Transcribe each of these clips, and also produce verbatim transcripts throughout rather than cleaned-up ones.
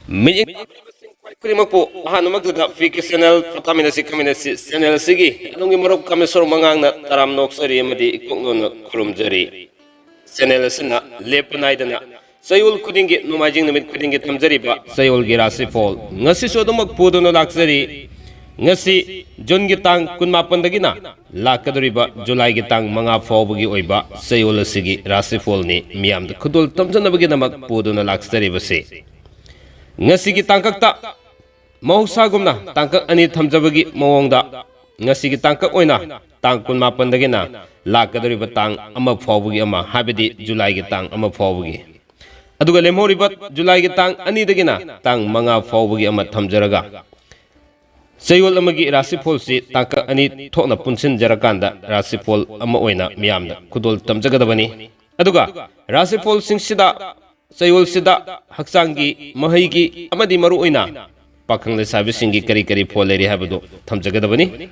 ꯃꯤꯠꯌꯦꯡ ꯈꯨꯗꯤꯡꯃꯛꯄꯨ ꯑꯍꯥꯟꯕꯃꯛꯇꯗ P K channel ꯀꯥꯃꯤꯟꯅꯁꯤ ꯀꯥꯃꯤꯟꯅꯁꯤ channel ꯑꯁꯤꯒꯤ ꯑꯗꯣꯝꯒꯤ ꯃꯔꯨꯞ ꯀꯥꯃꯦꯁꯣꯔ ꯃꯉꯥꯡꯅ ꯇꯔꯥꯝ ꯅꯣꯛꯆꯔꯤ ꯑꯃꯗꯤ ꯏꯀꯣꯛꯅꯣꯟꯅ ꯈꯨꯔꯨꯝꯖꯔꯤ꯫ ꯆꯦꯅꯦꯜ ꯑꯁꯤꯅ ꯂꯦꯞꯄ ꯅꯥꯏꯗꯅ ꯆꯌꯣꯜ ꯈꯨꯗꯤꯡꯒꯤ, ꯅꯣꯡꯃꯥꯏꯖꯤꯡ ꯅꯨꯃꯤꯠ ꯈꯨꯗꯤꯡꯒꯤ ꯊꯝꯖꯔꯤꯕ ꯆꯌꯣꯜꯒꯤ ꯔꯥꯁꯤꯐꯣꯜ ꯉꯁꯤꯁꯨ ꯑꯗꯨꯃꯛ ꯄꯨꯗꯨꯅ ꯂꯥꯛꯆꯔꯤ꯫ ꯉꯁꯤ ꯖꯨꯟꯒꯤ ꯇꯥꯡ ꯀꯨꯟꯃꯥꯄꯟꯗꯒꯤꯅ ꯂꯥꯛꯀꯗꯧꯔꯤꯕ ꯖꯨꯂꯥꯏꯒꯤ ꯇꯥꯡ ꯃꯉꯥ ꯐꯥꯎꯕꯒꯤ ꯑꯣꯏꯕ ꯆꯌꯣꯜ ꯑꯁꯤꯒꯤ ꯔꯥꯁꯤꯐꯣꯜꯅꯤ ꯃꯤꯌꯥꯝꯗ ꯈꯨꯗꯣꯜ ꯇꯝꯖꯅꯕꯒꯤꯗꯃꯛ ꯄꯨꯗꯨꯅ ꯂꯥꯛꯆꯔꯤꯕꯁꯤ꯫ ꯉꯁꯤꯒꯤ ꯇꯥꯡꯀꯛꯇ ꯃꯍꯧꯁꯥꯒꯨꯝꯅ ꯇꯥꯡꯀꯛ ꯑꯅꯤ ꯊꯝꯖꯕꯒꯤ ꯃꯑꯣꯡꯗ ꯉꯁꯤꯒꯤ ꯇꯥꯡꯀꯛ ꯑꯣꯏꯅ ꯇꯥꯡ ꯀꯨꯟꯃꯥꯄꯟꯗꯒꯤꯅ ꯂꯥꯛꯀꯗꯧꯔꯤꯕ ꯇꯥꯡ ꯑꯃ ꯐꯥꯎꯕꯒꯤ ꯑꯃ, ꯍꯥꯏꯕꯗꯤ ꯖꯨꯂꯥꯏꯒꯤ ꯇꯥꯡ ꯑꯃ ꯐꯥꯎꯕꯒꯤ, ꯑꯗꯨꯒ ꯂꯦꯝꯍꯧꯔꯤꯕ ꯖꯨꯂꯥꯏꯒꯤ ꯇꯥꯡ ꯑꯅꯤꯗꯒꯤꯅ ꯇꯥꯡ ꯃꯉꯥ ꯐꯥꯎꯕꯒꯤ ꯑꯃ ꯊꯝꯖꯔꯒ ꯆꯌꯣꯜ ꯑꯃꯒꯤ ꯔꯥꯁꯤꯐꯣꯜꯁꯤ ꯇꯥꯡꯀꯛ ꯑꯅꯤ ꯊꯣꯛꯅ ꯄꯨꯟꯁꯤꯟꯖꯔꯀꯥꯟꯗ ꯔꯥꯁꯤꯐꯣꯜ ꯑꯃ ꯑꯣꯏꯅ ꯃꯤꯌꯥꯝꯗ ꯈꯨꯗꯣꯜ ꯇꯝꯖꯒꯗꯕꯅꯤ꯫ ꯑꯗꯨꯒ ꯔꯥꯁꯤꯐꯣꯜꯁꯤꯡꯁꯤꯗ ꯆꯌꯣꯜꯁꯤꯗ ꯍꯛꯆꯥꯡꯒꯤ, ꯃꯍꯩꯒꯤ ꯑꯃꯗꯤ ꯃꯔꯨꯑꯣꯏꯅ ꯄꯥꯈꯪ ꯂꯩꯁꯥꯕꯤꯁꯤꯡꯒꯤ ꯀꯔꯤ ꯀꯔꯤ ꯐꯣꯜ ꯂꯩꯔꯤ ꯍꯥꯏꯕꯗꯨ ꯊꯝꯖꯒꯗꯕꯅꯤ꯫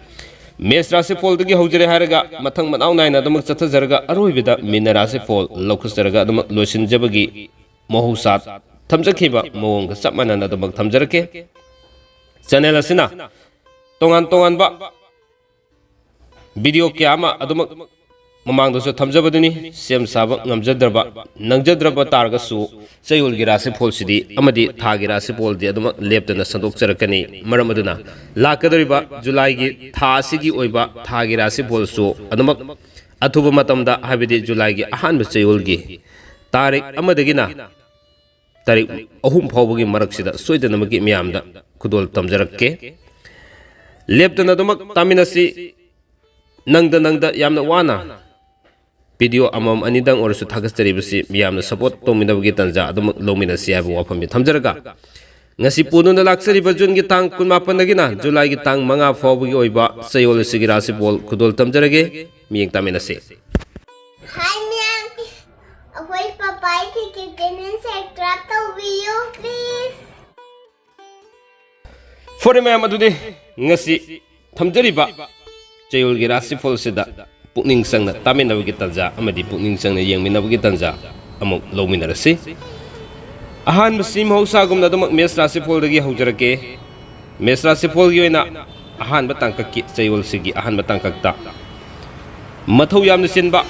ꯃꯦꯁ ꯔꯥꯁꯤꯐꯣꯜꯗꯒꯤ ꯍꯧꯖꯔꯦ ꯍꯥꯏꯔꯒ ꯃꯊꯪ ꯃꯅꯥꯎ ꯅꯥꯏꯅ ꯑꯗꯨꯃꯛ ꯆꯠꯊꯖꯔꯒ ꯑꯔꯣꯏꯕꯗ ꯃꯤꯅ ꯔꯥꯁꯤꯐꯣꯜ ꯂꯧꯈꯠꯆꯔꯒ ꯑꯗꯨꯃꯛ ꯂꯣꯏꯁꯤꯟꯖꯕꯒꯤ ꯃꯍꯧꯁꯥ ꯊꯝꯖꯈꯤꯕ ꯃꯑꯣꯡꯒ ꯆꯞ ꯃꯥꯟꯅꯅ ꯑꯗꯨꯃꯛ ꯊꯝꯖꯔꯛꯀꯦ꯫ ꯆꯦꯅꯦꯜ ꯑꯁꯤꯅ ꯇꯣꯉꯥꯟ ꯇꯣꯉꯥꯟꯕ ꯚꯤꯗꯤꯑꯣ ꯀꯌꯥ ꯑꯃ ꯑꯗꯨꯃꯛ ꯃꯃꯥꯡꯗꯁꯨ ꯊꯝꯖꯕꯗꯨꯅꯤ꯫ ꯁꯦꯝ ꯁꯥꯕ ꯉꯝꯖꯗ꯭ꯔꯕ, ꯅꯪꯖꯗ꯭ꯔꯕ ꯇꯥꯔꯒꯁꯨ ꯆꯌꯣꯜꯒꯤ ꯔꯥꯁꯤꯐꯣꯜꯁꯤꯗꯤ ꯑꯃꯗꯤ ꯊꯥꯒꯤ ꯔꯥꯁꯤꯐꯣꯜꯗꯤ ꯑꯗꯨꯃꯛ ꯂꯦꯞꯇꯅ ꯁꯟꯗꯣꯛꯆꯔꯛꯀꯅꯤ꯫ ꯃꯔꯝ ꯑꯗꯨꯅ ꯂꯥꯛꯀꯗꯧꯔꯤꯕ ꯖꯨꯂꯥꯏꯒꯤ ꯊꯥ ꯑꯁꯤꯒꯤ ꯑꯣꯏꯕ ꯊꯥꯒꯤ ꯔꯥꯁꯤꯐꯣꯜꯁꯨ ꯑꯗꯨꯃꯛ ꯑꯊꯨꯕ ꯃꯇꯝꯗ, ꯍꯥꯏꯕꯗꯤ ꯖꯨꯂꯥꯏꯒꯤ ꯑꯍꯥꯟꯕ ꯆꯌꯣꯜꯒꯤ ꯇꯥꯔꯤꯛ ꯑꯃꯗꯒꯤꯅ ꯇꯥꯔꯤꯛ ꯑꯍꯨꯝ ꯐꯥꯎꯕꯒꯤ ꯃꯔꯛꯁꯤꯗ ꯁꯣꯏꯗꯅꯃꯛꯀꯤ ꯃꯤꯌꯥꯝꯗ ꯈꯨꯗꯣꯜ ꯇꯝꯖꯔꯛꯀꯦ꯫ ꯂꯦꯞꯇꯅ ꯑꯗꯨꯃꯛ ꯇꯥꯃꯤꯟꯅꯁꯤ꯫ ꯅꯪꯗ ꯅꯪꯗ ꯌꯥꯝꯅ ꯋꯥꯅ ꯚꯤꯗꯤꯑꯣ ꯑꯃꯃꯝ ꯑꯅꯤꯗꯪ ꯑꯣꯏꯔꯁꯨ ꯊꯥꯒꯠꯆꯔꯤꯕꯁꯤ ꯃꯤꯌꯥꯝꯅ ꯁꯄꯣꯔꯠ ꯇꯧꯃꯤꯟꯅꯕꯒꯤ ꯇꯥꯟꯖꯥ ꯑꯗꯨꯃꯛ ꯂꯧꯃꯤꯟꯅꯁꯤ ꯍꯥꯏꯕ ꯋꯥꯐꯝꯁꯤ ꯊꯝꯖꯔꯒ, ꯉꯁꯤ ꯄꯨꯗꯨꯅ ꯂꯥꯛꯆꯔꯤꯕ ꯖꯨꯟꯒꯤ ꯇꯥꯡ ꯀꯨꯟꯃꯥꯄꯟꯗꯒꯤꯅ ꯖꯨꯂꯥꯏꯒꯤ ꯇꯥꯡ ꯃꯉꯥ ꯐꯥꯎꯕꯒꯤ ꯑꯣꯏꯕ ꯆꯌꯣꯜ ꯑꯁꯤꯒꯤ ꯔꯥꯁꯤꯐꯣꯜ ꯈꯨꯗꯣꯜ ꯇꯝꯖꯔꯒꯦ꯫ ꯃꯤꯠꯌꯦꯡ ꯇꯥꯃꯤꯟꯅꯁꯤ꯫ ꯍꯥꯏ ꯃꯌꯥꯝ, ꯑꯩꯈꯣꯏ ꯄꯄꯥꯏ ꯀꯤꯀꯤ ꯀꯦꯅꯦꯜ ꯁꯕꯁꯀ꯭ꯔꯥꯏꯕ ꯇꯧꯕꯤꯌꯨ, ꯄ꯭ꯂꯤꯖ꯫ ꯐꯔꯦ ꯃꯌꯥꯝ, ꯑꯗꯨꯗꯤ ꯉꯁꯤ ꯊꯝꯖꯔꯤꯕ ꯆꯌꯣꯜꯒꯤ ꯔꯥꯁꯤꯐꯣꯜꯁꯤꯗ ꯄꯨꯛꯅꯤꯡ ꯆꯪꯅ ꯇꯥꯃꯤꯟꯅꯕꯒꯤ ꯇꯥꯟꯖꯥ ꯑꯃꯗꯤ ꯄꯨꯛꯅꯤꯡ ꯆꯪꯅ ꯌꯦꯡꯃꯤꯟꯅꯕꯒꯤ ꯇꯥꯟꯖꯥ ꯑꯃꯨꯛ ꯂꯧꯃꯤꯟꯅꯔꯁꯤ꯫ ꯑꯍꯥꯟꯕꯁꯤ ꯃꯍꯧꯁꯥꯒꯨꯝꯅ ꯑꯗꯨꯃꯛ ꯃꯦꯁ ꯔꯥꯁꯤꯐꯣꯜꯗꯒꯤ ꯍꯧꯖꯔꯛꯀꯦ꯫ ꯃꯦꯁ ꯔꯥꯁꯤꯐꯣꯜꯒꯤ ꯑꯣꯏꯅ ꯑꯍꯥꯟꯕ ꯇꯥꯡꯀꯛꯀꯤ ꯆꯌꯣꯜꯁꯤꯒꯤ ꯑꯍꯥꯟꯕ ꯇꯥꯡꯀꯛꯇ ꯃꯊꯧ ꯌꯥꯝꯅ ꯆꯤꯟꯕ,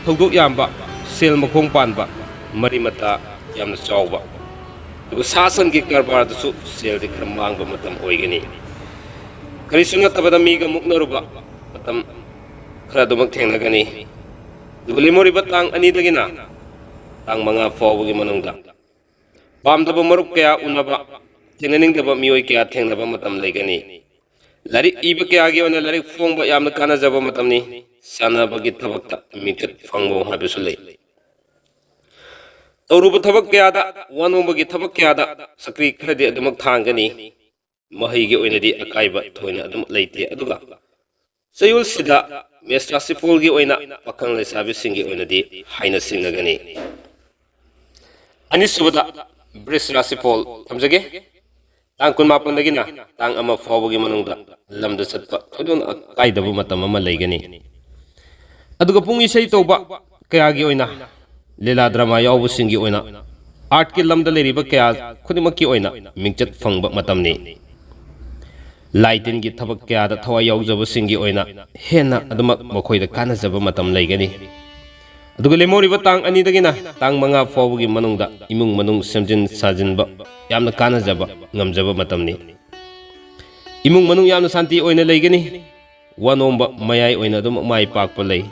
ꯊꯧꯗꯣꯛ ꯌꯥꯝꯕ, ꯁꯦꯜ ꯃꯈꯣꯡ ꯄꯥꯟꯕ, ꯃꯔꯤ ꯃꯇꯥ ꯌꯥꯝꯅ ꯆꯥꯎꯕ, ꯑꯗꯨꯒ ꯁꯥ ꯁꯟꯒꯤ ꯀꯔꯕꯥꯔꯗꯁꯨ ꯁꯦꯜꯗꯤ ꯈꯔ ꯃꯥꯡꯕ ꯃꯇꯝ ꯑꯣꯏꯒꯅꯤ꯫ ꯀꯔꯤꯁꯨ ꯅꯠꯇꯕꯗ ꯃꯤꯒ ꯃꯨꯛꯅꯔꯨꯕ ꯃꯇꯝ ꯈꯔ ꯑꯗꯨꯃꯛ ꯊꯦꯡꯅꯒꯅꯤ꯫ ꯑꯗꯨꯒ ꯂꯦꯝꯍꯧꯔꯤꯕ ꯇꯥꯡ ꯑꯅꯤꯗꯒꯤꯅ ꯇꯥꯡ ꯃꯉꯥ ꯐꯥꯎꯕꯒꯤ ꯃꯅꯨꯡꯗ ꯄꯥꯝꯗꯕ ꯃꯔꯨꯞ ꯀꯌꯥ ꯎꯅꯕ, ꯊꯦꯡꯅꯅꯤꯡꯗꯕ ꯃꯤꯑꯣꯏ ꯀꯌꯥ ꯊꯦꯡꯅꯕ ꯃꯇꯝ ꯂꯩꯒꯅꯤ꯫ ꯂꯥꯏꯔꯤꯛ ꯏꯕ ꯀꯌꯥꯒꯤ ꯑꯣꯏꯅ ꯂꯥꯏꯔꯤꯛ ꯐꯣꯡꯕ ꯌꯥꯝꯅ ꯀꯥꯟꯅꯖꯕ ꯃꯇꯝꯅꯤ꯫ ꯁꯥꯟꯅꯕꯒꯤ ꯊꯕꯛꯇ ꯃꯤꯡꯆꯠ ꯐꯪꯕ ꯍꯥꯏꯕꯁꯨ ꯂꯩ꯫ ꯇꯧꯔꯨꯕ ꯊꯕꯛ ꯀꯌꯥꯗ, ꯋꯥꯅꯣꯝꯕꯒꯤ ꯊꯕꯛ ꯀꯌꯥꯗ ꯁꯛꯇꯤ ꯈꯔꯗꯤ ꯑꯗꯨꯃꯛ ꯊꯥꯡꯒꯅꯤ꯫ ꯃꯍꯩꯒꯤ ꯑꯣꯏꯅꯗꯤ ꯑꯀꯥꯏꯕ ꯊꯣꯏꯅ ꯑꯗꯨꯃꯛ ꯂꯩꯇꯦ꯫ ꯑꯗꯨꯒ ꯆꯌꯣꯜꯁꯤꯗ ꯃꯦꯁ ꯔꯥꯁꯤꯐꯣꯜꯒꯤ ꯑꯣꯏꯅ ꯄꯥꯈꯪ ꯂꯩꯁꯥꯕꯤꯁꯤꯡꯒꯤ ꯑꯣꯏꯅꯗꯤ ꯍꯥꯏꯅ ꯁꯤꯡꯅꯒꯅꯤ꯫ ꯑꯅꯤꯁꯨꯕꯗ ꯕ꯭ꯔꯤꯁ ꯔꯥꯁꯤꯐꯣꯜ ꯊꯝꯖꯒꯦ꯫ ꯇꯥꯡ ꯀꯨꯟꯃꯥꯄꯟꯗꯒꯤꯅ ꯇꯥꯡ ꯑꯃ ꯐꯥꯎꯕꯒꯤ ꯃꯅꯨꯡꯗ ꯂꯝꯗ ꯆꯠꯄ ꯊꯣꯏꯗꯣꯛꯅ ꯑꯀꯥꯏꯗꯕ ꯃꯇꯝ ꯑꯃ ꯂꯩꯒꯅꯤ꯫ ꯑꯗꯨꯒ ꯄꯨꯡ ꯏꯁꯩ ꯇꯧꯕ ꯀꯌꯥꯒꯤ ꯑꯣꯏꯅ, ꯂꯤꯂꯥ ꯗ꯭ꯔꯃꯥ ꯌꯥꯎꯕꯁꯤꯡꯒꯤ ꯑꯣꯏꯅ, ꯑꯥꯔꯠꯀꯤ ꯂꯝꯗ ꯂꯩꯔꯤꯕ ꯀꯌꯥ ꯈꯨꯗꯤꯡꯃꯛꯀꯤ ꯑꯣꯏꯅ ꯃꯤꯡꯆꯠ ꯐꯪꯕ ꯃꯇꯝꯅꯤ꯫ ꯂꯥꯏ ꯇꯤꯟꯒꯤ ꯊꯕꯛ ꯀꯌꯥꯗ ꯊꯋꯥꯏ ꯌꯥꯎꯖꯕꯁꯤꯡꯒꯤ ꯑꯣꯏꯅ ꯍꯦꯟꯅ ꯑꯗꯨꯃꯛ ꯃꯈꯣꯏꯗ ꯀꯥꯟꯅꯖꯕ ꯃꯇꯝ ꯂꯩꯒꯅꯤ꯫ ꯑꯗꯨꯒ ꯂꯦꯝꯍꯧꯔꯤꯕ ꯇꯥꯡ ꯑꯅꯤꯗꯒꯤꯅ ꯇꯥꯡ ꯃꯉꯥ ꯐꯥꯎꯕꯒꯤ ꯃꯅꯨꯡꯗ ꯏꯃꯨꯡ ꯃꯅꯨꯡ ꯁꯦꯝꯖꯤꯟ ꯁꯥꯖꯤꯟꯕ ꯌꯥꯝꯅ ꯀꯥꯟꯅꯖꯕ, ꯉꯝꯖꯕ ꯃꯇꯝꯅꯤ꯫ ꯏꯃꯨꯡ ꯃꯅꯨꯡ ꯌꯥꯝꯅ ꯁꯥꯟꯇꯤ ꯑꯣꯏꯅ ꯂꯩꯒꯅꯤ꯫ ꯋꯥꯅꯣꯝꯕ ꯃꯌꯥꯏ ꯑꯣꯏꯅ ꯑꯗꯨꯝ ꯃꯥꯏ ꯄꯥꯛꯄ ꯂꯩ꯫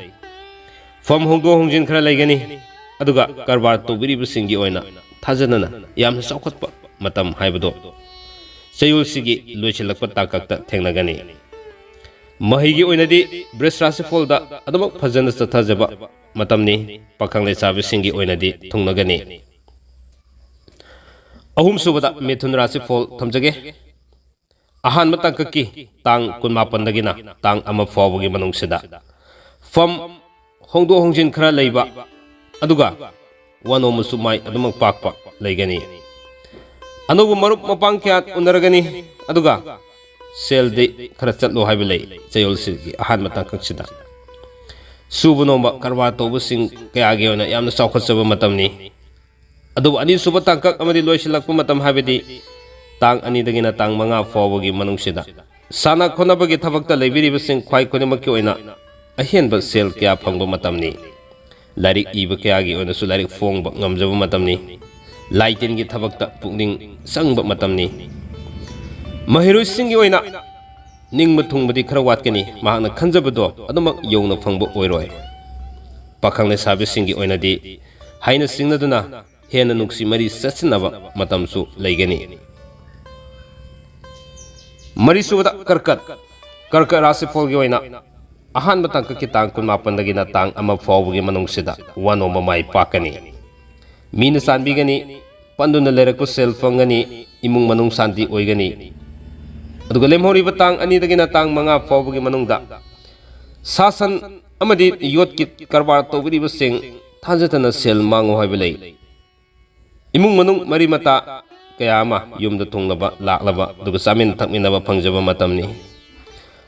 ꯐꯝ ꯍꯣꯡꯗꯣꯛ ꯍꯣꯡꯖꯤꯟ ꯈꯔ ꯂꯩꯒꯅꯤ꯫ ꯑꯗꯨꯒ ꯀꯔꯕꯥꯔ ꯇꯧꯕꯤꯔꯤꯕꯁꯤꯡꯒꯤ ꯑꯣꯏꯅ ꯊꯥꯖꯅꯅ ꯌꯥꯝꯅ ꯆꯥꯎꯈꯠꯄ ꯃꯇꯝ ꯍꯥꯏꯕꯗꯣ ꯆꯌꯣꯜꯁꯤꯒꯤ ꯂꯣꯏꯁꯤꯜꯂꯛꯄ ꯇꯥꯡꯀꯛꯇ ꯊꯦꯡꯅꯒꯅꯤ꯫ ꯃꯍꯩꯒꯤ ꯑꯣꯏꯅꯗꯤ ꯕ꯭ꯔꯤꯁ ꯔꯥꯁꯤꯐꯣꯜꯗ ꯑꯗꯨꯃꯛ ꯐꯖꯅ ꯆꯠꯊꯖꯕ ꯃꯇꯝꯅꯤ꯫ ꯄꯥꯈꯪ ꯂꯩꯁꯥꯕꯤꯁꯤꯡꯒꯤ ꯑꯣꯏꯅꯗꯤ ꯊꯨꯡꯅꯒꯅꯤ꯫ ꯑꯍꯨꯝꯁꯨꯕꯗ ꯃꯤꯊꯨꯟ ꯔꯥꯁꯤꯐꯣꯜ ꯊꯝꯖꯒꯦ꯫ ꯑꯍꯥꯟꯕ ꯇꯥꯡꯀꯛꯀꯤ ꯇꯥꯡ ꯀꯨꯟꯃꯥꯄꯟꯗꯒꯤꯅ ꯇꯥꯡ ꯑꯃ ꯐꯥꯎꯕꯒꯤ ꯃꯅꯨꯡꯁꯤꯗ ꯐꯝ ꯍꯣꯡꯗꯣꯛ ꯍꯣꯡꯖꯤꯟ ꯈꯔ ꯂꯩꯕ, ꯑꯗꯨꯒ ꯋꯥꯅꯣꯝꯕꯁꯨ ꯃꯥꯏ ꯑꯗꯨꯃꯛ ꯄꯥꯛꯄ ꯂꯩꯒꯅꯤ꯫ ꯑꯅꯧꯕ ꯃꯔꯨꯞ ꯃꯄꯥꯡ ꯀꯌꯥ ꯎꯅꯔꯒꯅꯤ, ꯑꯗꯨꯒ ꯁꯦꯜꯗꯤ ꯈꯔ ꯆꯠꯂꯣ ꯍꯥꯏꯕ ꯂꯩ ꯆꯌꯣꯜꯁꯤꯒꯤ ꯑꯍꯥꯟꯕ ꯇꯥꯡꯀꯛꯁꯤꯗ꯫ ꯁꯨꯕ ꯅꯣꯝꯕ ꯀꯔꯕꯥꯔ ꯇꯧꯕꯁꯤꯡ ꯀꯌꯥꯒꯤ ꯑꯣꯏꯅ ꯌꯥꯝꯅ ꯆꯥꯎꯈꯠꯆꯕ ꯃꯇꯝꯅꯤ꯫ ꯑꯗꯨꯕꯨ ꯑꯅꯤꯁꯨꯕ ꯇꯥꯡꯀꯛ ꯑꯃꯗꯤ ꯂꯣꯏꯁꯤꯜꯂꯛꯄ ꯃꯇꯝ, ꯍꯥꯏꯕꯗꯤ ꯇꯥꯡ ꯑꯅꯤꯗꯒꯤꯅ ꯇꯥꯡ ꯃꯉꯥ ꯐꯥꯎꯕꯒꯤ ꯃꯅꯨꯡꯁꯤꯗ ꯁꯥꯟꯅ ꯈꯣꯠꯅꯕꯒꯤ ꯊꯕꯛꯇ ꯂꯩꯕꯤꯔꯤꯕꯁꯤꯡ ꯈ꯭ꯋꯥꯏ ꯈꯨꯗꯤꯡꯃꯛꯀꯤ ꯑꯣꯏꯅ ꯑꯍꯦꯟꯕ ꯁꯦꯜ ꯀꯌꯥ ꯐꯪꯕ ꯃꯇꯝꯅꯤ꯫ ꯂꯥꯏꯔꯤꯛ ꯏꯕ ꯀꯌꯥꯒꯤ ꯑꯣꯏꯅꯁꯨ ꯂꯥꯏꯔꯤꯛ ꯐꯣꯡꯕ ꯉꯝꯖꯕ ꯃꯇꯝꯅꯤ꯫ ꯂꯥꯏ ꯇꯤꯟꯒꯤ ꯊꯕꯛꯇ ꯄꯨꯛꯅꯤꯡ ꯆꯪꯕ ꯃꯇꯝꯅꯤ꯫ ꯃꯍꯩꯔꯣꯏꯁꯤꯡꯒꯤ ꯑꯣꯏꯅ ꯅꯤꯡꯕ ꯊꯨꯡꯕꯗꯤ ꯈꯔ ꯋꯥꯠꯀꯅꯤ, ꯃꯍꯥꯛꯅ ꯈꯟꯖꯕꯗꯣ ꯑꯗꯨꯃꯛ ꯌꯧꯅ ꯐꯪꯕ ꯑꯣꯏꯔꯣꯏ꯫ ꯄꯥꯈꯪ ꯂꯩꯁꯥꯕꯤꯁꯤꯡꯒꯤ ꯑꯣꯏꯅꯗꯤ ꯍꯥꯏꯅ ꯁꯤꯡꯅꯗꯨꯅ ꯍꯦꯟꯅ ꯅꯨꯡꯁꯤ ꯃꯔꯤ ꯆꯠꯁꯤꯟꯅꯕ ꯃꯇꯝꯁꯨ ꯂꯩꯒꯅꯤ꯫ ꯃꯔꯤꯁꯨꯕꯗ ꯀꯔꯀꯠ꯫ ꯀꯔꯀꯠ ꯔꯥꯁꯤꯐꯣꯜꯒꯤ ꯑꯣꯏꯅ ꯑꯍꯥꯟꯕ ꯇꯥꯡꯀꯛꯀꯤ ꯇꯥꯡ ꯀꯨꯟꯃꯥꯄꯟꯗꯒꯤꯅ ꯇꯥꯡ ꯑꯃ ꯐꯥꯎꯕꯒꯤ ꯃꯅꯨꯡꯁꯤꯗ ꯋꯥꯅꯣꯝꯕ ꯃꯥꯏ ꯄꯥꯛꯀꯅꯤ꯫ ꯃꯤꯅ ꯆꯥꯟꯕꯤꯒꯅꯤ, ꯄꯟꯗꯨꯅ ꯂꯩꯔꯛꯄ ꯁꯦꯜ ꯐꯪꯒꯅꯤ, ꯏꯃꯨꯡ ꯃꯅꯨꯡ ꯁꯥꯟꯇꯤ ꯑꯣꯏꯒꯅꯤ꯫ ꯑꯗꯨꯒ ꯂꯦꯝꯍꯧꯔꯤꯕ ꯇꯥꯡ ꯑꯅꯤꯗꯒꯤꯅ ꯇꯥꯡ ꯃꯉꯥ ꯐꯥꯎꯕꯒꯤ ꯃꯅꯨꯡꯗ ꯁꯥ ꯁꯟ ꯑꯃꯗꯤ ꯌꯣꯠꯀꯤ ꯀꯔꯕꯥꯔ ꯇꯧꯕꯤꯔꯤꯕꯁꯤꯡ ꯊꯥꯖꯗꯅ ꯁꯦꯜ ꯃꯥꯡꯉꯨ ꯍꯥꯏꯕ ꯂꯩ꯫ ꯏꯃꯨꯡ ꯃꯅꯨꯡ ꯃꯔꯤ ꯃꯇꯥ ꯀꯌꯥ ꯑꯃ ꯌꯨꯝꯗ ꯊꯨꯡꯂꯕ, ꯂꯥꯛꯂꯕ, ꯑꯗꯨꯒ ꯆꯥꯃꯤꯟ ꯊꯛꯃꯤꯟꯅꯕ ꯐꯪꯖꯕ ꯃꯇꯝꯅꯤ꯫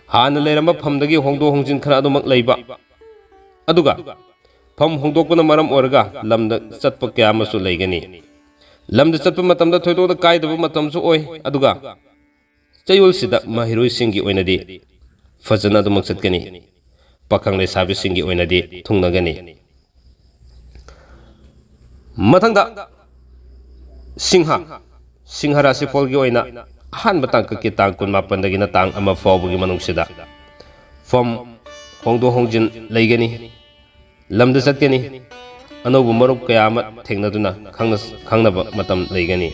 ꯍꯥꯟꯅ ꯂꯩꯔꯝꯕ ꯐꯝꯗꯒꯤ ꯍꯣꯡꯗꯣꯛ ꯍꯣꯡꯖꯤꯟ ꯈꯔ ꯑꯗꯨꯃꯛ ꯂꯩꯕ, ꯑꯗꯨꯒ ꯐꯝ ꯍꯣꯡꯗꯣꯛꯄꯅ ꯃꯔꯝ ꯑꯣꯏꯔꯒ ꯂꯝꯗ ꯆꯠꯄ ꯀꯌꯥ ꯑꯃꯁꯨ ꯂꯩꯒꯅꯤ꯫ ꯂꯝꯗ ꯆꯠꯄ ꯃꯇꯝꯗ ꯊꯣꯏꯗꯣꯛꯅ ꯀꯥꯏꯗꯕ ꯃꯇꯝꯁꯨ ꯑꯣꯏ, ꯑꯗꯨꯒ ꯆꯌꯣꯜꯁꯤꯗ ꯃꯍꯩꯔꯣꯏꯁꯤꯡꯒꯤ ꯑꯣꯏꯅꯗꯤ ꯐꯖꯅ ꯑꯗꯨꯃꯛ ꯆꯠꯀꯅꯤ꯫ ꯄꯥꯈꯪ ꯂꯩꯁꯥꯕꯤꯁꯤꯡꯒꯤ ꯑꯣꯏꯅꯗꯤ ꯊꯨꯡꯅꯒꯅꯤ꯫ ꯃꯊꯪꯗ ꯁꯤꯡꯍ, ꯁꯤꯡꯍ ꯔꯥꯁꯤꯐꯣꯜꯒꯤ ꯑꯣꯏꯅ ꯑꯍꯥꯟꯕ ꯇꯥꯡꯀꯛꯀꯤ ꯇꯥꯡ ꯀꯨꯟꯃꯥꯄꯟꯗꯒꯤꯅ ꯇꯥꯡ ꯑꯃ ꯐꯥꯎꯕꯒꯤ ꯃꯅꯨꯡꯁꯤꯗ ꯐꯝ ꯍꯣꯡꯗꯣꯛ ꯍꯣꯡꯖꯤꯟ ꯂꯩꯒꯅꯤ, ꯂꯝꯗ ꯆꯠꯀꯅꯤ, ꯑꯅꯧꯕ ꯃꯔꯨꯞ ꯀꯌꯥ ꯑꯃ ꯊꯦꯡꯅꯗꯨꯅ ꯈꯪꯅ-, ꯈꯪꯅꯕ ꯃꯇꯝ ꯂꯩꯒꯅꯤ꯫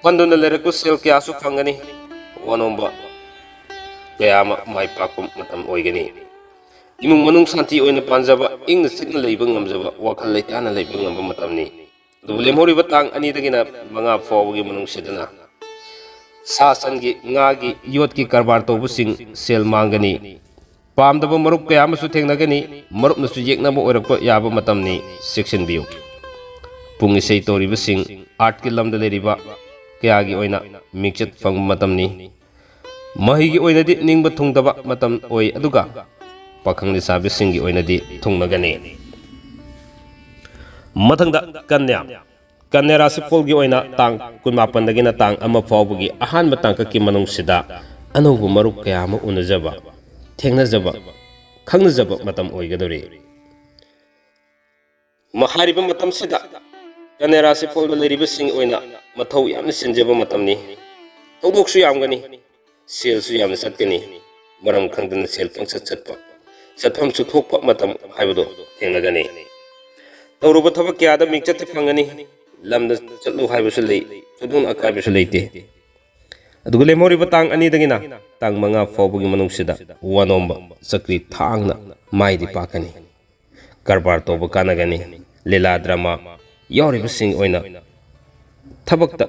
ꯄꯟꯗꯨꯅ ꯂꯩꯔꯛꯄ ꯁꯦꯜ ꯀꯌꯥꯁꯨ ꯐꯪꯒꯅꯤ, ꯋꯥꯅꯣꯝꯕ ꯀꯌꯥ ꯑꯃ ꯃꯥꯏ ꯄꯥꯛꯄ ꯃꯇꯝ ꯑꯣꯏꯒꯅꯤ꯫ ꯏꯃꯨꯡ ꯃꯅꯨꯡ ꯁꯥꯟꯇꯤ ꯑꯣꯏꯅ ꯄꯥꯟꯖꯕ, ꯏꯪꯅ ꯆꯤꯛꯅ ꯂꯩꯕ ꯉꯝꯖꯕ, ꯋꯥꯈꯜ ꯂꯩꯇꯥꯅ ꯂꯩꯕ ꯉꯝꯕ ꯃꯇꯝꯅꯤ꯫ ꯑꯗꯨꯕꯨ ꯂꯦꯝꯍꯧꯔꯤꯕ ꯇꯥꯡ ꯑꯅꯤꯗꯒꯤꯅ ꯃꯉꯥ ꯐꯥꯎꯕꯒꯤ ꯃꯅꯨꯡꯁꯤꯗꯅ ꯁꯥ ꯁꯟꯒꯤ, ꯉꯥꯒꯤ, ꯌꯣꯠꯀꯤ ꯀꯔꯕꯥꯔ ꯇꯧꯕꯁꯤꯡ ꯁꯦꯜ ꯃꯥꯡꯒꯅꯤ꯫ ꯄꯥꯝꯗꯕ ꯃꯔꯨꯞ ꯀꯌꯥ ꯑꯃꯁꯨ ꯊꯦꯡꯅꯒꯅꯤ꯫ ꯃꯔꯨꯞꯅꯁꯨ ꯌꯦꯛꯅꯕ ꯑꯣꯏꯔꯛꯄ ꯌꯥꯕ ꯃꯇꯝꯅꯤ, ꯆꯦꯛꯁꯤꯟꯕꯤꯌꯨ꯫ ꯄꯨꯡ ꯏꯁꯩ ꯇꯧꯔꯤꯕꯁꯤꯡ, ꯑꯥꯔꯠꯀꯤ ꯂꯝꯗ ꯂꯩꯔꯤꯕ ꯀꯌꯥꯒꯤ ꯑꯣꯏꯅ ꯃꯤꯡꯆꯠ ꯐꯪꯕ ꯃꯇꯝꯅꯤ꯫ ꯃꯍꯩꯒꯤ ꯑꯣꯏꯅꯗꯤ ꯅꯤꯡꯕ ꯊꯨꯡꯗꯕ ꯃꯇꯝ ꯑꯣꯏ, ꯑꯗꯨꯒ ꯄꯥꯈꯪ ꯂꯩꯁꯥꯕꯤꯁꯤꯡꯒꯤ ꯑꯣꯏꯅꯗꯤ ꯊꯨꯡꯅꯒꯅꯤ꯫ ꯃꯊꯪꯗ ꯀꯟꯌꯥ꯫ ꯀꯟꯌꯥ ꯔꯥꯁꯤꯐꯣꯜꯒꯤ ꯑꯣꯏꯅ ꯇꯥꯡ ꯀꯨꯟꯃꯥꯄꯟꯗꯒꯤꯅ ꯇꯥꯡ ꯑꯃ ꯐꯥꯎꯕꯒꯤ ꯑꯍꯥꯟꯕ ꯇꯥꯡꯀꯛꯀꯤ ꯃꯅꯨꯡꯁꯤꯗ ꯑꯅꯧꯕ ꯃꯔꯨꯞ ꯀꯌꯥ ꯑꯃ ꯎꯅꯖꯕ, ꯊꯦꯡꯅꯖꯕ, ꯈꯪꯅꯖꯕ ꯃꯇꯝ ꯑꯣꯏꯒꯗꯧꯔꯤ꯫ ꯃ-, ꯍꯥꯏꯔꯤꯕ ꯃꯇꯝꯁꯤꯗ ꯀꯟꯌꯥ ꯔꯥꯁꯤꯐꯣꯜꯗ ꯂꯩꯔꯤꯕꯁꯤꯡ ꯑꯣꯏꯅ ꯃꯊꯧ ꯌꯥꯝꯅ ꯆꯤꯟꯖꯕ ꯃꯇꯝꯅꯤ꯫ ꯊꯧꯗꯣꯛꯁꯨ ꯌꯥꯝꯒꯅꯤ, ꯁꯦꯜꯁꯨ ꯌꯥꯝꯅ ꯆꯠꯀꯅꯤ꯫ ꯃꯔꯝ ꯈꯪꯗꯅ ꯁꯦꯜ ꯄꯪꯆꯠ ꯆꯠꯄ, ꯆꯠꯐꯝꯁꯨ ꯊꯣꯛꯄ ꯃꯇꯝ ꯍꯥꯏꯕꯗꯨ ꯊꯦꯡꯅꯒꯅꯤ꯫ ꯇꯧꯔꯨꯕ ꯊꯕꯛ ꯀꯌꯥꯗ ꯃꯤꯡꯆꯠꯇꯤ ꯐꯪꯒꯅꯤ꯫ ꯂꯝꯗ ꯆꯠꯂꯨ ꯍꯥꯏꯕꯁꯨ ꯂꯩ, ꯊꯣꯏꯗꯣꯛꯅ ꯑꯀꯥꯏꯕꯁꯨ ꯂꯩꯇꯦ꯫ ꯑꯗꯨꯒ ꯂꯦꯝꯍꯧꯔꯤꯕ ꯇꯥꯡ ꯑꯅꯤꯗꯒꯤꯅ ꯇꯥꯡ ꯃꯉꯥ ꯐꯥꯎꯕꯒꯤ ꯃꯅꯨꯡꯁꯤꯗ ꯋꯥꯅꯣꯝꯕ ꯆꯀ꯭ꯔꯤ ꯊꯥꯡꯅ ꯃꯥꯏꯗꯤ ꯄꯥꯛꯀꯅꯤ꯫ ꯀꯔꯕꯥꯔ ꯇꯧꯕ ꯀꯥꯟꯅꯒꯅꯤ꯫ ꯂꯤꯂꯥ ꯗ꯭ꯔꯃꯥ ꯌꯥꯎꯔꯤꯕꯁꯤꯡ ꯑꯣꯏꯅ ꯊꯕꯛꯇ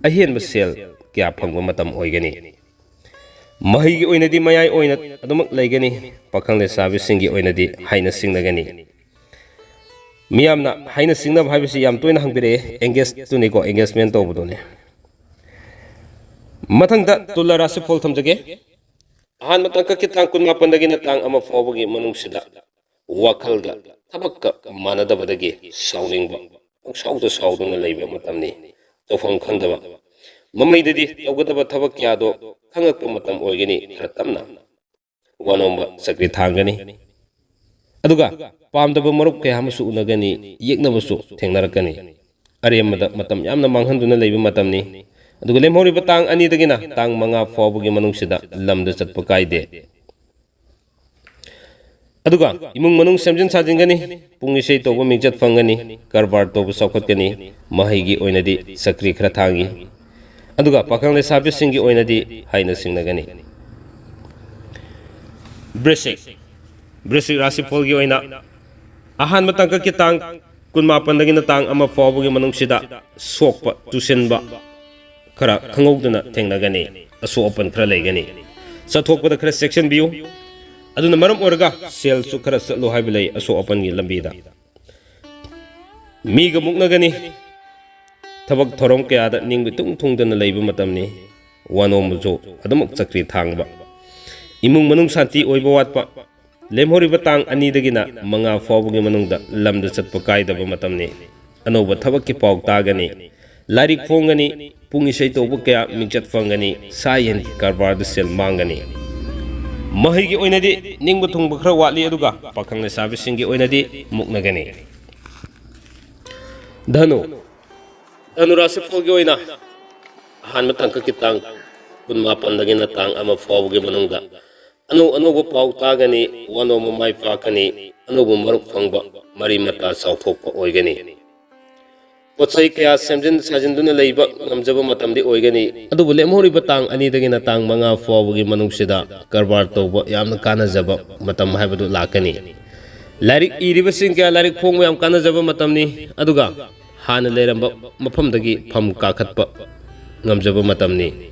ꯑꯍꯦꯟꯕ ꯁꯦꯜ ꯀꯌꯥ ꯐꯪꯕ ꯃꯇꯝ ꯑꯣꯏꯒꯅꯤ꯫ ꯃꯍꯩꯒꯤ ꯑꯣꯏꯅꯗꯤ ꯃꯌꯥꯏ ꯑꯣꯏꯅ ꯑꯗꯨꯃꯛ ꯂꯩꯒꯅꯤ꯫ ꯄꯥꯈꯪ ꯂꯩꯁꯥꯕꯤꯁꯤꯡꯒꯤ ꯑꯣꯏꯅꯗꯤ ꯍꯥꯏꯅ ꯁꯤꯡꯅꯒꯅꯤ꯫ ꯃꯤꯌꯥꯝꯅ ꯍꯥꯏꯅ ꯁꯤꯡꯅꯕ ꯍꯥꯏꯕꯁꯤ ꯌꯥꯝ ꯇꯣꯏꯅ ꯍꯪꯕꯤꯔꯛꯑꯦ, ꯑꯦꯡꯒꯦꯖꯇꯨꯅꯤꯀꯣ, ꯑꯦꯡꯒꯦꯖꯃꯦꯟ ꯇꯧꯕꯗꯨꯅꯤ꯫ ꯃꯊꯪꯗ ꯇꯨꯂꯥ ꯔꯥꯁꯤꯐꯣꯜ ꯊꯝꯖꯒꯦ꯫ ꯑꯍꯥꯟꯕ ꯇꯥꯡꯀꯛꯀꯤ ꯇꯥꯡ ꯀꯨꯟꯃꯥꯄꯟꯗꯒꯤꯅ ꯇꯥꯡ ꯑꯃ ꯐꯥꯎꯕꯒꯤ ꯃꯅꯨꯡꯁꯤꯗ ꯋꯥꯈꯜꯒ ꯊꯕꯛꯀ ꯃꯥꯟꯅꯗꯕꯗꯒꯤ ꯁꯥꯎꯅꯤꯡꯕ, ꯄꯪꯁꯥꯎꯗ ꯁꯥꯎꯗꯨꯅ ꯂꯩꯕ ꯃꯇꯝꯅꯤ꯫ ꯇꯧꯐꯝ ꯈꯪꯗꯕ, ꯃꯃꯩꯗꯗꯤ ꯇꯧꯒꯗꯕ ꯊꯕꯛ ꯀꯌꯥꯗꯣ ꯈꯪꯉꯛꯄ ꯃꯇꯝ ꯑꯣꯏꯒꯅꯤ꯫ ꯈꯔ ꯇꯞꯅ ꯋꯥꯅꯣꯝꯕ ꯆꯀ꯭ꯔꯤ ꯊꯥꯡꯒꯅꯤ꯫ ꯑꯗꯨꯒ ꯄꯥꯝꯗꯕ ꯃꯔꯨꯞ ꯀꯌꯥ ꯑꯃꯁꯨ ꯎꯅꯒꯅꯤ, ꯌꯦꯛꯅꯕꯁꯨ ꯊꯦꯡꯅꯔꯛꯀꯅꯤ꯫ ꯑꯔꯦꯝꯕꯗ ꯃꯇꯝ ꯌꯥꯝꯅ ꯃꯥꯡꯍꯟꯗꯨꯅ ꯂꯩꯕ ꯃꯇꯝꯅꯤ꯫ ꯑꯗꯨꯒ ꯂꯦꯝꯍꯧꯔꯤꯕ ꯇꯥꯡ ꯑꯅꯤꯗꯒꯤꯅ ꯇꯥꯡ ꯃꯉꯥ ꯐꯥꯎꯕꯒꯤ ꯃꯅꯨꯡꯁꯤꯗ ꯂꯝꯗ ꯆꯠꯄ ꯀꯥꯏꯗꯦ꯫ ꯑꯗꯨꯒ ꯏꯃꯨꯡ ꯃꯅꯨꯡ ꯁꯦꯝꯖꯤꯟ ꯁꯥꯖꯤꯟꯒꯅꯤ, ꯄꯨꯡ ꯏꯁꯩ ꯇꯧꯕ ꯃꯤꯡꯆꯠ ꯐꯪꯒꯅꯤ, ꯀꯔꯕꯥꯔ ꯇꯧꯕ ꯆꯥꯎꯈꯠꯀꯅꯤ, ꯃꯍꯩꯒꯤ ꯑꯣꯏꯅꯗꯤ ꯆꯀ꯭ꯔꯤ ꯈꯔ ꯊꯥꯡꯏ꯫ ꯑꯗꯨꯒ ꯄꯥꯈꯪ ꯂꯩꯁꯥꯕꯤꯁꯤꯡꯒꯤ ꯑꯣꯏꯅꯗꯤ ꯍꯥꯏꯅ ꯁꯤꯡꯅꯒꯅꯤ꯫ ꯕ꯭ꯔꯤꯁꯤꯛ, ꯕ꯭ꯔꯤꯁꯤꯛ ꯔꯥꯁꯤꯐꯣꯜꯒꯤ ꯑꯣꯏꯅ ꯑꯍꯥꯟꯕ ꯇꯥꯡꯀꯛꯀꯤ ꯇꯥꯡ ꯀꯨꯟꯃꯥꯄꯟꯗꯒꯤꯅ ꯇꯥꯡ ꯑꯃ ꯐꯥꯎꯕꯒꯤ ꯃꯅꯨꯡꯁꯤꯗ ꯁꯣꯛꯄ ꯇꯨꯁꯤꯟꯕ ꯈꯔ ꯈꯪꯍꯧꯗꯅ ꯊꯦꯡꯅꯒꯅꯤ꯫ ꯑꯁꯣꯛ ꯑꯄꯟ ꯈꯔ ꯂꯩꯒꯅꯤ꯫ ꯆꯠꯊꯣꯛꯄꯗ ꯈꯔ ꯆꯦꯛꯁꯤꯟꯕꯤꯌꯨ꯫ ꯑꯗꯨꯅ ꯃꯔꯝ ꯑꯣꯏꯔꯒ ꯁꯦꯜꯁꯨ ꯈꯔ ꯆꯠꯂꯨ ꯍꯥꯏꯕ ꯂꯩ ꯑꯁꯣꯛ ꯑꯄꯟꯒꯤ ꯂꯝꯕꯤꯗ꯫ ꯃꯤꯒ ꯃꯨꯛꯅꯒꯅꯤ꯫ ꯊꯕꯛ ꯊꯧꯔꯝ ꯀꯌꯥꯗ ꯅꯤꯡꯕ ꯏꯊꯨꯡ ꯊꯨꯡꯗꯅ ꯂꯩꯕ ꯃꯇꯝꯅꯤ꯫ ꯋꯥꯅꯣꯝꯕꯁꯨ ꯑꯗꯨꯃꯛ ꯆꯀ꯭ꯔꯤ ꯊꯥꯡꯕ꯫ ꯏꯃꯨꯡ ꯃꯅꯨꯡ ꯁꯥꯟꯇꯤ ꯑꯣꯏꯕ ꯋꯥꯠꯄ꯫ ꯂꯦꯝꯍꯧꯔꯤꯕ ꯇꯥꯡ ꯑꯅꯤꯗꯒꯤꯅ ꯃꯉꯥ ꯐꯥꯎꯕꯒꯤ ꯃꯅꯨꯡꯗ ꯂꯝꯗ ꯆꯠꯄ ꯀꯥꯏꯗꯕ ꯃꯇꯝꯅꯤ꯫ ꯑꯅꯧꯕ ꯊꯕꯛꯀꯤ ꯄꯥꯎ ꯇꯥꯒꯅꯤ, ꯂꯥꯏꯔꯤꯛ ꯐꯣꯡꯒꯅꯤ, ꯄꯨꯡ ꯏꯁꯩ ꯇꯧꯕ ꯀꯌꯥ ꯃꯤꯡꯆꯠ ꯐꯪꯒꯅꯤ, ꯁꯥ ꯌꯦꯟꯒꯤ ꯀꯔꯕꯥꯔꯗ ꯁꯦꯜ ꯃꯥꯡꯒꯅꯤ꯫ ꯃꯍꯩꯒꯤ ꯑꯣꯏꯅꯗꯤ ꯅꯤꯡꯕ ꯊꯨꯡꯕ ꯈꯔ ꯋꯥꯠꯂꯤ, ꯑꯗꯨꯒ ꯄꯥꯈꯪ ꯂꯩꯁꯥꯕꯤꯁꯤꯡꯒꯤ ꯑꯣꯏꯅꯗꯤ ꯃꯨꯛꯅꯒꯅꯤ꯫ ꯙꯅꯨ, ꯙꯅꯨ ꯔꯥꯁꯤꯐꯜꯒꯤ ꯑꯣꯏꯅ ꯑꯍꯥꯟꯕ ꯇꯥꯡꯀꯛꯀꯤ ꯇꯥꯡ ꯀꯨꯟꯃꯥꯄꯟꯗꯒꯤꯅ ꯇꯥꯡ ꯑꯃ ꯐꯥꯎꯕꯒꯤ ꯃꯅꯨꯡꯗ ꯑꯅꯧ ꯑꯅꯧꯕ ꯄꯥꯎ ꯇꯥꯒꯅꯤ, ꯋꯥꯅꯣꯝꯕ ꯃꯥꯏ ꯄꯥꯛꯀꯅꯤ, ꯑꯅꯧꯕ ꯃꯔꯨꯞ ꯐꯪꯕ, ꯃꯔꯤ ꯃꯇꯥ ꯆꯥꯎꯊꯣꯛꯄ ꯑꯣꯏꯒꯅꯤ꯫ ꯄꯣꯠ ꯆꯩ ꯀꯌꯥ ꯁꯦꯝꯖꯤꯟ ꯁꯥꯖꯤꯟꯗꯨꯅ ꯂꯩꯕ ꯉꯝꯖꯕ ꯃꯇꯝꯗꯤ ꯑꯣꯏꯒꯅꯤ꯫ ꯑꯗꯨꯕꯨ ꯂꯦꯝꯍꯧꯔꯤꯕ ꯇꯥꯡ ꯑꯅꯤꯗꯒꯤꯅ ꯇꯥꯡ ꯃꯉꯥ ꯐꯥꯎꯕꯒꯤ ꯃꯅꯨꯡꯁꯤꯗ ꯀꯔꯕꯥꯔ ꯇꯧꯕ ꯌꯥꯝꯅ ꯀꯥꯟꯅꯖꯕ ꯃꯇꯝ ꯍꯥꯏꯕꯗꯨ ꯂꯥꯛꯀꯅꯤ꯫ ꯂꯥꯏꯔꯤꯛ ꯏꯔꯤꯕꯁꯤꯡ ꯀꯌꯥ ꯂꯥꯏꯔꯤꯛ ꯐꯣꯡꯕ ꯌꯥꯝ ꯀꯥꯟꯅꯖꯕ ꯃꯇꯝꯅꯤ꯫ ꯑꯗꯨꯒ ꯍꯥꯟꯅ ꯂꯩꯔꯝꯕ ꯃꯐꯝꯗꯒꯤ ꯐꯝ ꯀꯥꯈꯠꯄ ꯉꯝꯖꯕ ꯃꯇꯝꯅꯤ꯫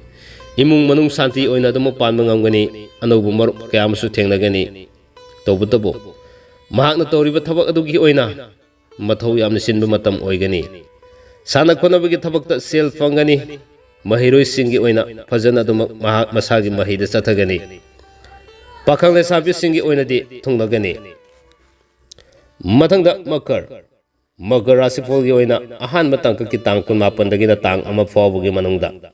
ꯏꯃꯨꯡ ꯃꯅꯨꯡ ꯁꯥꯟꯇꯤ ꯑꯣꯏꯅ ꯑꯗꯨꯃꯛ ꯄꯥꯟꯕ ꯉꯝꯒꯅꯤ꯫ ꯑꯅꯧꯕ ꯃꯔꯨꯞ ꯀꯌꯥ ꯑꯃꯁꯨ ꯊꯦꯡꯅꯒꯅꯤ꯫ ꯇꯧꯕꯇꯕꯨ ꯃꯍꯥꯛꯅ ꯇꯧꯔꯤꯕ ꯊꯕꯛ ꯑꯗꯨꯒꯤ ꯑꯣꯏꯅ ꯃꯊꯧ ꯌꯥꯝꯅ ꯆꯤꯟꯕ ꯃꯇꯝ ꯑꯣꯏꯒꯅꯤ꯫ ꯁꯥꯟꯅ ꯈꯣꯠꯅꯕꯒꯤ ꯊꯕꯛꯇ ꯁꯦꯜ ꯐꯪꯒꯅꯤ꯫ ꯃꯍꯩꯔꯣꯏꯁꯤꯡꯒꯤ ꯑꯣꯏꯅ ꯐꯖꯅ ꯑꯗꯨꯃꯛ ꯃꯍꯥꯛ ꯃꯁꯥꯒꯤ ꯃꯍꯩꯗ ꯆꯠꯊꯒꯅꯤ꯫ ꯄꯥꯈꯪ ꯂꯩꯁꯥꯕꯤꯁꯤꯡꯒꯤ ꯑꯣꯏꯅꯗꯤ ꯊꯨꯡꯂꯒꯅꯤ꯫ ꯃꯊꯪꯗ ꯃꯀꯔ꯫ ꯃꯀꯔ ꯔꯥꯁꯤꯐꯜꯒꯤ ꯑꯣꯏꯅ ꯑꯍꯥꯟꯕ ꯇꯥꯡꯀꯛꯀꯤ ꯇꯥꯡ ꯀꯨꯟꯃꯥꯄꯟꯗꯒꯤꯅ ꯇꯥꯡ ꯑꯃ ꯐꯥꯎꯕꯒꯤ ꯃꯅꯨꯡꯗ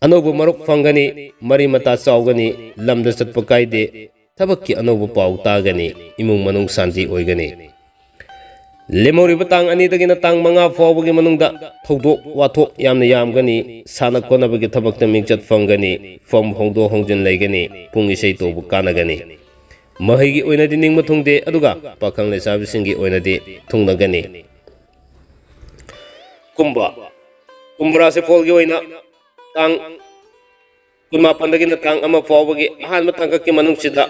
ꯑꯅꯧꯕ ꯃꯔꯨꯞ ꯐꯪꯒꯅꯤ, ꯃꯔꯤ ꯃꯇꯥ ꯆꯥꯎꯒꯅꯤ, ꯂꯝꯗ ꯆꯠꯄ ꯀꯥꯏꯗꯦ, ꯊꯕꯛꯀꯤ ꯑꯅꯧꯕ ꯄꯥꯎ ꯇꯥꯒꯅꯤ, ꯏꯃꯨꯡ ꯃꯅꯨꯡ ꯁꯥꯟꯇꯤ ꯑꯣꯏꯒꯅꯤ꯫ ꯂꯦꯝꯍꯧꯔꯤꯕ ꯇꯥꯡ ꯑꯅꯤꯗꯒꯤꯅ ꯇꯥꯡ ꯃꯉꯥ ꯐꯥꯎꯕꯒꯤ ꯃꯅꯨꯡꯗ ꯊꯧꯗꯣꯛ ꯋꯥꯊꯣꯛ ꯌꯥꯝꯅ ꯌꯥꯝꯒꯅꯤ, ꯁꯥꯟꯅ ꯈꯣꯠꯅꯕꯒꯤ ꯊꯕꯛꯇ ꯃꯤꯡꯆꯠ ꯐꯪꯒꯅꯤ, ꯐꯝ ꯍꯣꯡꯗꯣꯛ ꯍꯣꯡꯖꯤꯟ ꯂꯩꯒꯅꯤ, ꯄꯨꯡ ꯏꯁꯩ ꯇꯧꯕ ꯀꯥꯟꯅꯒꯅꯤ꯫ ꯃꯍꯩꯒꯤ ꯑꯣꯏꯅꯗꯤ ꯅꯤꯡꯕ ꯊꯨꯡꯗꯦ, ꯑꯗꯨꯒ ꯄꯥꯈꯪ ꯂꯩꯁꯥꯕꯤꯁꯤꯡꯒꯤ ꯑꯣꯏꯅꯗꯤ ꯊꯨꯡꯅꯒꯅꯤ꯫ ꯀꯨꯝꯚ꯫ ꯀꯨꯝꯚ ꯔꯥꯁꯤꯐꯜꯒꯤ ꯑꯣꯏꯅ ꯇꯥꯡ ꯀꯨꯟꯃꯥꯄꯟꯗꯒꯤꯅ ꯇꯥꯡ ꯑꯃ ꯐꯥꯎꯕꯒꯤ ꯑꯍꯥꯟꯕ ꯇꯥꯡꯀꯛꯀꯤ ꯃꯅꯨꯡꯁꯤꯗ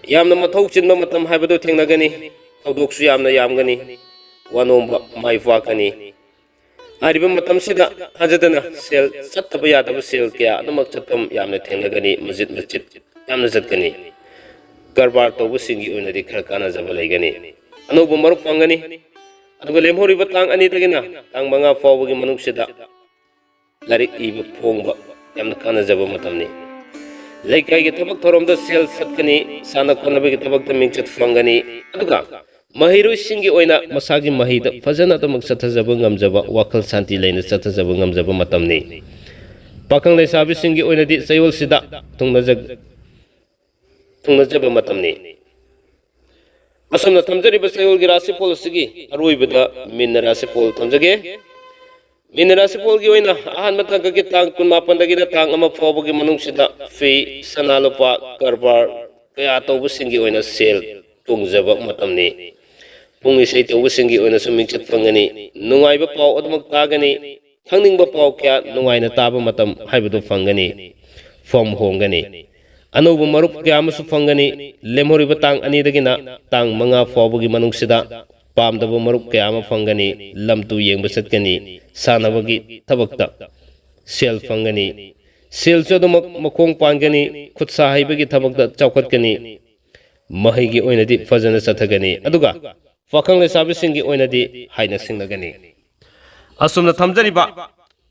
ꯌꯥꯝꯅ ꯃꯊꯧ ꯆꯤꯟꯕ ꯃꯇꯝ ꯍꯥꯏꯕꯗꯨ ꯊꯦꯡꯅꯒꯅꯤ꯫ ꯊꯧꯗꯣꯛꯁꯨ ꯌꯥꯝꯅ ꯌꯥꯝꯒꯅꯤ꯫ ꯋꯥꯅꯣꯝꯕ ꯃꯥꯏ ꯄꯥꯛꯀꯅꯤ꯫ ꯍꯥꯏꯔꯤꯕ ꯃꯇꯝꯁꯤꯗ ꯊꯥꯖꯗꯅ ꯁꯦꯜ ꯆꯠꯇꯕ ꯌꯥꯗꯕ ꯁꯦꯜ ꯀꯌꯥ ꯑꯗꯨꯃꯛ ꯆꯠꯐꯝ ꯌꯥꯝꯅ ꯊꯦꯡꯅꯒꯅꯤ꯫ ꯃꯆꯤꯠ ꯃꯆꯤꯠ ꯌꯥꯝꯅ ꯆꯠꯀꯅꯤ꯫ ꯀꯔꯕꯥꯔ ꯇꯧꯕꯁꯤꯡꯒꯤ ꯑꯣꯏꯅꯗꯤ ꯈꯔ ꯀꯥꯟꯅꯖꯕ ꯂꯩꯒꯅꯤ꯫ ꯑꯅꯧꯕ ꯃꯔꯨꯞ ꯐꯪꯒꯅꯤ꯫ ꯑꯗꯨꯒ ꯂꯦꯝꯍꯧꯔꯤꯕ ꯇꯥꯡ ꯑꯅꯤꯗꯒꯤꯅ ꯇꯥꯡ ꯃꯉꯥ ꯐꯥꯎꯕꯒꯤ ꯃꯅꯨꯡꯁꯤꯗ ꯂꯥꯏꯔꯤꯛ ꯏꯕ ꯐꯣꯡꯕ ꯌꯥꯝꯅ ꯀꯥꯟꯅꯖꯕ ꯃꯇꯝꯅꯤ꯫ ꯂꯩꯀꯥꯏꯒꯤ ꯊꯕꯛ ꯊꯧꯔꯝꯗ ꯁꯦꯜ ꯆꯠꯀꯅꯤ, ꯁꯥꯟꯅ ꯈꯣꯠꯅꯕꯒꯤ ꯊꯕꯛꯇ ꯃꯤꯡꯆꯠ ꯐꯪꯒꯅꯤ꯫ ꯑꯗꯨꯒ ꯃꯍꯩꯔꯣꯏꯁꯤꯡꯒꯤ ꯑꯣꯏꯅ ꯃꯁꯥꯒꯤ ꯃꯍꯩꯗ ꯐꯖꯅ ꯑꯗꯨꯃꯛ ꯆꯠꯊꯖꯕ ꯉꯝꯖꯕ, ꯋꯥꯈꯜ ꯁꯥꯟꯇꯤ ꯂꯩꯅ ꯆꯠꯊꯖꯕ ꯉꯝꯖꯕ ꯃꯇꯝꯅꯤ꯫ ꯄꯥꯈꯪ ꯂꯩꯁꯥꯕꯤꯁꯤꯡꯒꯤ ꯑꯣꯏꯅꯗꯤ ꯆꯌꯣꯜꯁꯤꯗ ꯊꯨꯡꯅꯖ-, ꯊꯨꯡꯅꯖꯕ ꯃꯇꯝꯅꯤ꯫ ꯑꯁꯨꯝꯅ ꯊꯝꯖꯔꯤꯕ ꯆꯌꯣꯜꯒꯤ ꯔꯥꯁꯤꯐꯣꯜ ꯑꯁꯤꯒꯤ ꯑꯔꯣꯏꯕꯗ ꯃꯤꯟꯅ ꯔꯥꯁꯤꯐꯣꯜ ꯊꯝꯖꯒꯦ꯫ ꯃꯤꯟꯅ ꯔꯥꯁꯤꯐꯣꯜꯒꯤ ꯑꯣꯏꯅ ꯑꯍꯥꯟꯕ ꯇꯥꯡꯀꯛꯀꯤ ꯇꯥꯡ ꯀꯨꯟꯃꯥꯄꯟꯗꯒꯤꯅ ꯇꯥꯡ ꯑꯃ ꯐꯥꯎꯕꯒꯤ ꯃꯅꯨꯡꯁꯤꯗ ꯐꯤ, ꯁꯅꯥ ꯂꯨꯄꯥ, ꯀꯔꯕꯥꯔ ꯀꯌꯥ ꯇꯧꯕꯁꯤꯡꯒꯤ ꯑꯣꯏꯅ ꯁꯦꯜ ꯇꯣꯡꯖꯕ ꯃꯇꯝꯅꯤ꯫ ꯄꯨꯡ ꯏꯁꯩ ꯇꯧꯕꯁꯤꯡꯒꯤ ꯑꯣꯏꯅꯁꯨ ꯃꯤꯡꯆꯠ ꯐꯪꯒꯅꯤ꯫ ꯅꯨꯡꯉꯥꯏꯕ ꯄꯥꯎ ꯑꯗꯨꯃꯛ ꯇꯥꯒꯅꯤ꯫ ꯈꯪꯅꯤꯡꯕ ꯄꯥꯎ ꯀꯌꯥ ꯅꯨꯡꯉꯥꯏꯅ ꯇꯥꯕ ꯃꯇꯝ ꯍꯥꯏꯕꯗꯨ ꯐꯪꯒꯅꯤ꯫ ꯐꯝ ꯍꯣꯡꯒꯅꯤ꯫ ꯑꯅꯧꯕ ꯃꯔꯨꯞ ꯀꯌꯥ ꯑꯃꯁꯨ ꯐꯪꯒꯅꯤ꯫ ꯂꯦꯝꯍꯧꯔꯤꯕ ꯇꯥꯡ ꯑꯅꯤꯗꯒꯤꯅ ꯇꯥꯡ ꯃꯉꯥ ꯐꯥꯎꯕꯒꯤ ꯃꯅꯨꯡꯁꯤꯗ ꯄꯥꯝꯗꯕ ꯃꯔꯨꯞ ꯀꯌꯥ ꯑꯃ ꯐꯪꯒꯅꯤ꯫ ꯂꯝ ꯇꯨ ꯌꯦꯡꯕ ꯆꯠꯀꯅꯤ꯫ ꯁꯥꯟꯅꯕꯒꯤ ꯊꯕꯛꯇ ꯁꯦꯜ ꯐꯪꯒꯅꯤ꯫ ꯁꯦꯜꯁꯨ ꯑꯗꯨꯃꯛ ꯃꯈꯣꯡ ꯄꯥꯟꯒꯅꯤ꯫ ꯈꯨꯠ ꯁꯥ ꯍꯩꯕꯒꯤ ꯊꯕꯛꯇ ꯆꯥꯎꯈꯠꯀꯅꯤ꯫ ꯃꯍꯩꯒꯤ ꯑꯣꯏꯅꯗꯤ ꯐꯖꯅ ꯆꯠꯊꯒꯅꯤ꯫ ꯑꯗꯨꯒ ꯄꯥꯈꯪ ꯂꯩꯁꯥꯕꯤꯁꯤꯡꯒꯤ ꯑꯣꯏꯅꯗꯤ ꯍꯥꯏꯅ ꯁꯤꯡꯅꯒꯅꯤ꯫ ꯑꯁꯨꯝꯅ ꯊꯝꯖꯔꯤꯕ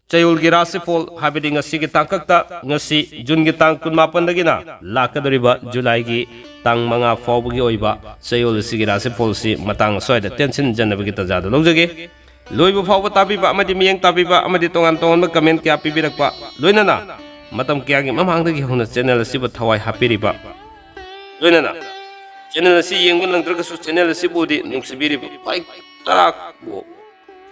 ꯆꯌꯣꯜꯒꯤ ꯔꯥꯁꯤꯐꯣꯜ, ꯍꯥꯏꯕꯗꯤ ꯉꯁꯤꯒꯤ ꯇꯥꯡꯀꯛꯇ, ꯉꯁꯤ ꯖꯨꯟꯒꯤ ꯇꯥꯡ ꯀꯨꯟꯃꯥꯄꯟꯗꯒꯤꯅ ꯂꯥꯛꯀꯗꯧꯔꯤꯕ ꯖꯨꯂꯥꯏꯒꯤ ꯇꯥꯡ ꯃꯉꯥ ꯐꯥꯎꯕꯒꯤ ꯑꯣꯏꯕ ꯆꯌꯣꯜ ꯑꯁꯤꯒꯤ ꯔꯥꯁꯤꯐꯣꯜꯁꯤ ꯃꯇꯥꯡ ꯑꯁ꯭ꯋꯥꯏꯗ ꯇꯦꯟꯁꯤꯟꯖꯅꯕꯒꯤ ꯇꯥꯟꯖꯥꯗꯨ ꯂꯧꯖꯒꯦ꯫ ꯂꯣꯏꯕ ꯐꯥꯎꯕ ꯇꯥꯕꯤꯕ ꯑꯃꯗꯤ ꯃꯤꯠꯌꯦꯡ ꯇꯥꯕꯤꯕ ꯑꯃꯗꯤ ꯇꯣꯉꯥꯟ ꯇꯣꯉꯥꯟꯕ ꯀꯃꯦꯟ ꯀꯌꯥ ꯄꯤꯕꯤꯔꯛꯄ, ꯂꯣꯏꯅꯅ ꯃꯇꯝ ꯀꯌꯥꯒꯤ ꯃꯃꯥꯡꯗꯒꯤ ꯍꯧꯅ ꯆꯦꯅꯦꯜ ꯑꯁꯤꯕꯨ ꯊꯋꯥꯏ ꯍꯥꯞꯄꯤꯔꯤꯕ, ꯂꯣꯏꯅꯅ ꯆꯦꯅꯦꯜ ꯑꯁꯤ ꯌꯦꯡꯕ ꯅꯪꯗ꯭ꯔꯒꯁꯨ ꯆꯦꯅꯦꯜ ꯑꯁꯤꯕꯨꯗꯤ ꯅꯨꯡꯁꯤꯕꯤꯔꯤꯕ ꯄꯥꯏ ꯇꯔꯥꯕꯨ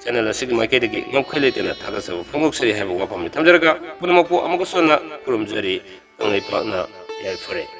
ꯆꯦꯅꯦꯜ ꯑꯁꯤꯒꯤ ꯃꯥꯏꯀꯩꯗꯒꯤ ꯉꯝꯈꯩ ꯂꯩꯇꯅ ꯊꯥꯒꯠꯆꯕ ꯐꯣꯡꯗꯣꯛꯆꯔꯤ ꯍꯥꯏꯕ ꯋꯥꯐꯝꯅꯤ ꯊꯝꯖꯔꯒ, ꯄꯨꯝꯅꯃꯛꯄꯨ ꯑꯃꯨꯛꯀꯁꯨ ꯍꯟꯅ ꯈꯨꯔꯨꯝꯖꯔꯤ꯫ ꯀꯪꯂꯩꯄꯥꯛꯅ ꯌꯥꯏꯐꯔꯦ꯫